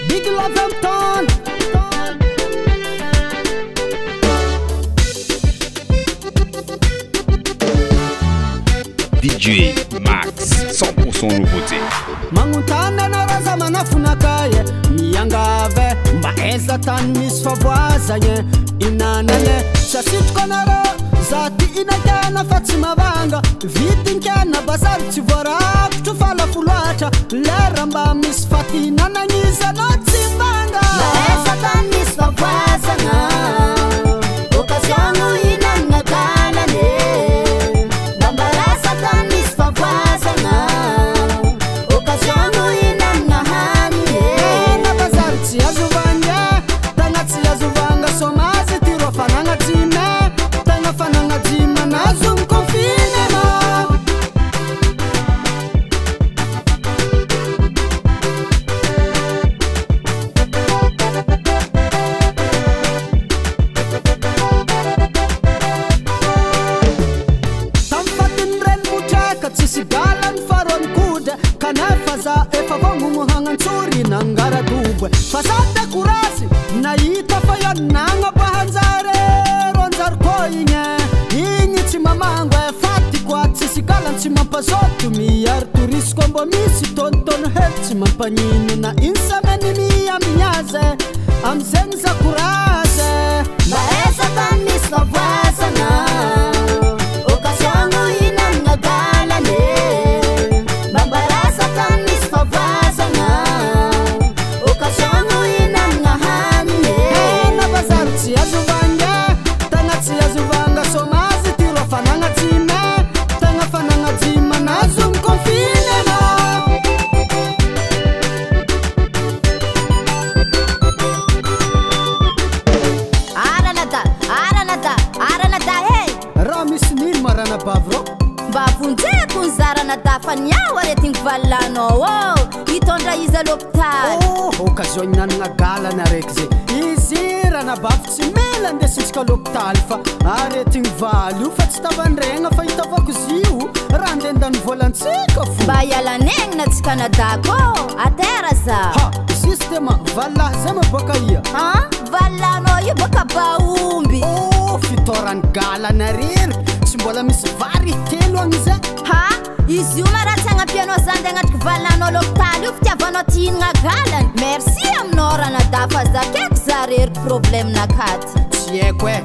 Big Love Hampton. DJ Max, 100% nouveauté. Magnontany anareo za manafonakay miangave mba aiza tany misy favoazagny inanane tsy asitriko anareo za ty inakena fa tsy mavanga vidinkena bazary tsy voarakotro fa lafo loatra lera mba misy fatinanagnizy anao tsy mivanga. Mba aiza tany misy favoazagna occasion hinanagna galany mba mbarasa tany misy favoazagna occasion hinanagna haniny. Na bazary tsy azo vanga tagna tsy azo vanga somazy ty ro fanagna dimy tagna fanagna dimy nazo miconfinement. Tamfatin'ireny motraka tsisy galany farony kodra kanefa za efa vognogno hagnantsory nangaradobo fa za dekorazy nahita fa io nagnaboahanjare ronjary koa igny igny tsy mamango e faty koa tsisy galany tsy mampazoto miary torisy koa mbô misy tontono hely tsy mampagnino na iny sameny miambigny azy amizegny za korazy. Mba aiza tany misy favoazagna occasion hinanagna galany mba mbarasa tany misy favoazagna occasion hinanagna haniny. Na bazary tsy azo vanga tagna tsy azo vanga somazy ty ro fanagna dimy tagna fanagna dimy nazo miconfinement. Aranada, aranada, aranada hey. Raha misy nino maranabavy rô Mba vonjeko ny zaranada fa niaho aretigny valanao ô hitondra izy à l'hôpital. Oh, occasion hinanagna galany araiky zay izy ranabavy tsy mila andesintsika l'hôpitaly fa aretigny valy io fa tsy tavandregna fa hitavako izy io raha andeha andany volantsika fo. Mba hialanegnina tsy Kanadako atera za. Ha, justement valahy zay maboaka ia. Ah, valanao io boka baomby. Oh, fitorany galany arery tsy mbola misy vary telo agny zay. Ha, izy io ma raha tsy agnampianao zandy agnatriky valanao l'hôpitaly io fitiavanao ty hihinagna galany. Merci aminao ranada fa zakeko za rery problème nakaty. Tsy haiko e.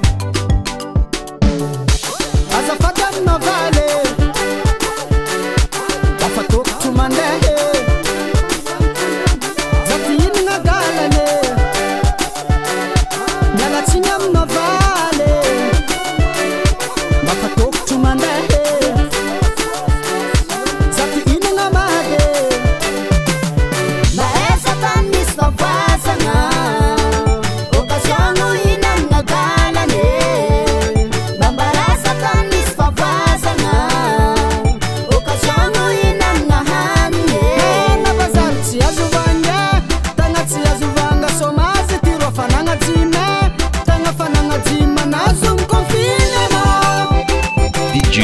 Azafady aminao valy afa tokotro mandeha za ty hihinagna galany miala tsiny aminao valy afa tokotro mandeha za ty hihinagna mady. Mba aiza tany misy favoazagna occasion hinanagna galany mba mbarasa tany misy favoazagna occasion hinanagna haniny. Na bazary tsy azo vanga tagna tsy azo vanga somazy ty ro fanagna dimy tagna fanagna dimy nazo miconfinement. DJ